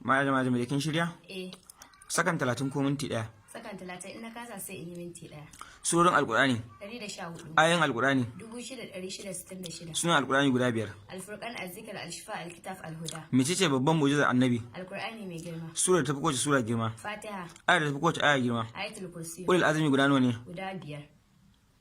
Malama Jamila, kin shirya? Eh. Sakan 30 ko minti 1? Sakan 30, in na kasa sai in yi minti 1. Surorin Alkur'ani? 114. Ayoyin Alkur'ani? 6666. Sunan Alkur'ani guda biyar. Alfurqan, Azzikr, Alshifa, Alkitab, Alhuda. Mecece babban mu'jizar Annabi? Alkur'ani mai girma. Surar da tafi kowace sura girma? Fatiha. Ayar da tafi kowace aya girma? Ayatul Kursi. Ulul Azmi guda nawa ne? Guda biyar.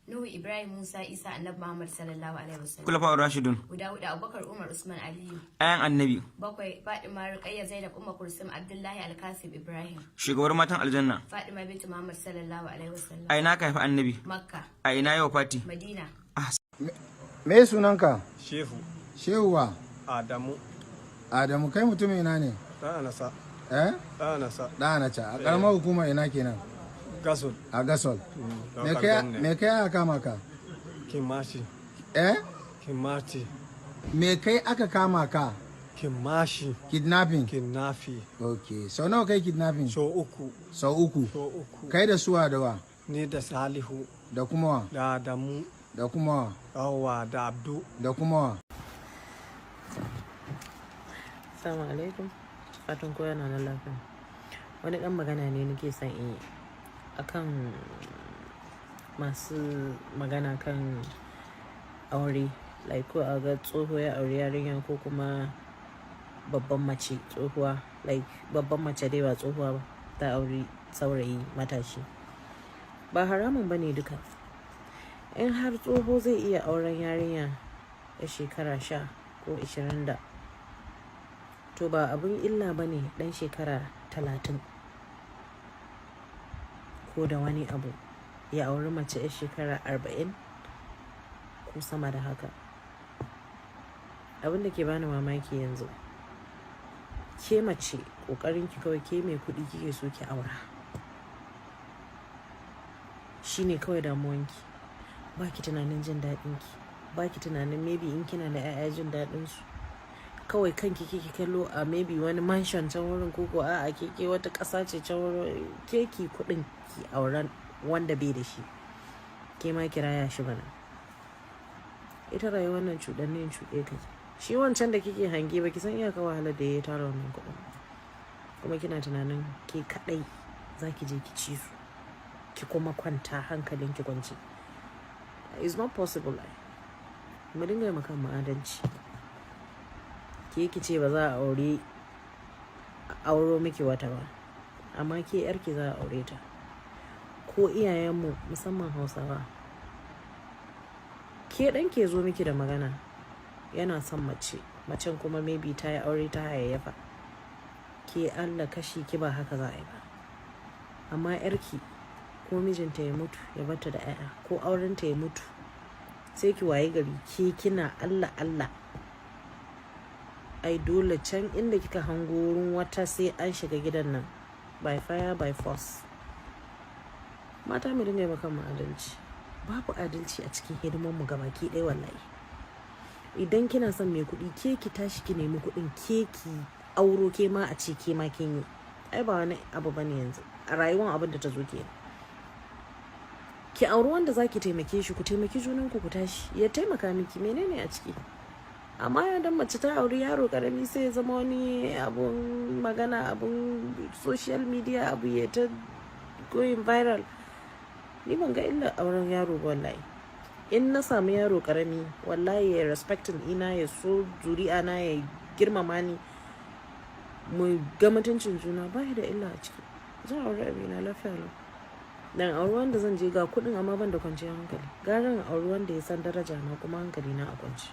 Nuhu, Ibrahim, Musa, Isa, Annabi Muhammad sallallahu alaihi wasallam. Khulafa'ur Rashidun? Guda hudu: Abubakar, Umar, Usman, Aliyu. Ayan Annabi? Bakwai: Fatima, Ruqayya, Zainab, Umma Kulsum, Abdullahi, Alkasim, Ibrahim. Shugabar matan aljanna? Fatima bintu Muhammad sallallahu alaihi wasallam. A ina ka haifi Annabi? Makka. A ina ya wafati? Madina. Me sunanka? Shehu. Shehuwa? Adamu. Adamu, kai mutumin ina ne? Ɗan Anasa. Eh? Ɗan Anasa. Ɗan Anacha. A ƙaramar hukumar ina kenan? Gasul. A Gasol. Me Local kai government. me kai aka kama ka? Kimashi. Eh? Kimashi. Me kai aka kama ka? Kimashi. Kidnapping. Kidnapping. Okay. Sau nawa kai kidnapping? So uku. Sau uku. So uku. Kai da suwa da wa? Ni da Salihu. Da kuma wa? Da Adamu. Da kuma wa? Yawwa, da Abdu. Da kuma wa? Assalamu alaikum. Fatan kowa yana nan lafiya. Wani ɗan magana ne nake son in yi akan masu magana kan aure. Like ko a ga tsoho ya auri yarinya ko kuma babban mace tsohuwa, like babban mace dai ba tsohuwa ba, ta auri saurayi matashi. Ba haramun ba ne duka. In har tsoho zai iya auren yarinya ya shekara 10 ko 20 da, to ba abun illa ba ne ɗan shekara 30 ko da wani abu ya auri mace ya shekara 40 ko sama da haka. Abin da ke bani mamaki yanzu, ke mace ƙoƙarin ki kawai ke mai kuɗi kike so ki aura, shine kawai damuwanki. Ba ki tunanin jin daɗin ki, ba ki tunanin maybe in kina da 'ya'ya jin daɗin su. Kawai kanki kike kallo a maybe wani mansion can wurin, ko ko a'a, ke wata ƙasa ce can wurin, ke ki kuɗin ki auren wanda bai da shi, ke ma kiraya shi bana. Ita rayuwar nan cuɗanne cuɗe ka. Shi wancan da kike hange, ba ki san iyaka wahalar da ya tara wannan kuɗin, kuma kina tunanin ke kaɗai za ki je ki ci su ki kuma kwanta hankalin ki kwance. It's not possible. Ai mu dinga yi kan mu adalci. Ke ki ce ba za a aure auro miki wata ba, amma ke yarki za a aure ta. Ko iyayenmu, musamman Hausawa, ke ɗan ke zo miki da magana yana son mace, macen kuma maybe ta yi aure ta hayayyafa, ke Allah kashi ki ba haka za a yi ba. Amma yarki ko mijinta ya mutu ya bata da 'ya'ya, ko aurenta ya mutu, sai ki waye gari ke kina Allah Allah, ai dole can inda kika hango wurin wata sai an shiga gidan nan by fire by force. Mata, mu dinga yi mu adalci. Babu adalci a cikin hidimar mu gabaki ɗaya wallahi. Idan kina son mai kuɗi, ke ki tashi ki nemi kuɗin, ke ki auro, ke ma a ce ke ma kin yi. Ai ba wani abu bane yanzu a rayuwar, abin da ta zo kenan. Ki auri wanda zaki taimake shi, ku taimaki junanku, ku tashi, ya taimaka miki, menene a ciki? Amma ya dan mace ta auri yaro karami sai ya zama wani abun magana, abun social media, abu ya ta going viral. Ni ban ga illa auren yaro ba wallahi. In na samu yaro karami, wallahi ya respecting ina, ya so zuri'a na, ya girmama ni, mu ga mutuncin juna, ba da illa a ciki. Zan auri abina lafiya lau. Dan auri wanda zan je ga kuɗin amma ban da kwanciyar hankali, gara in auri wanda ya san daraja na kuma hankali na a kwance.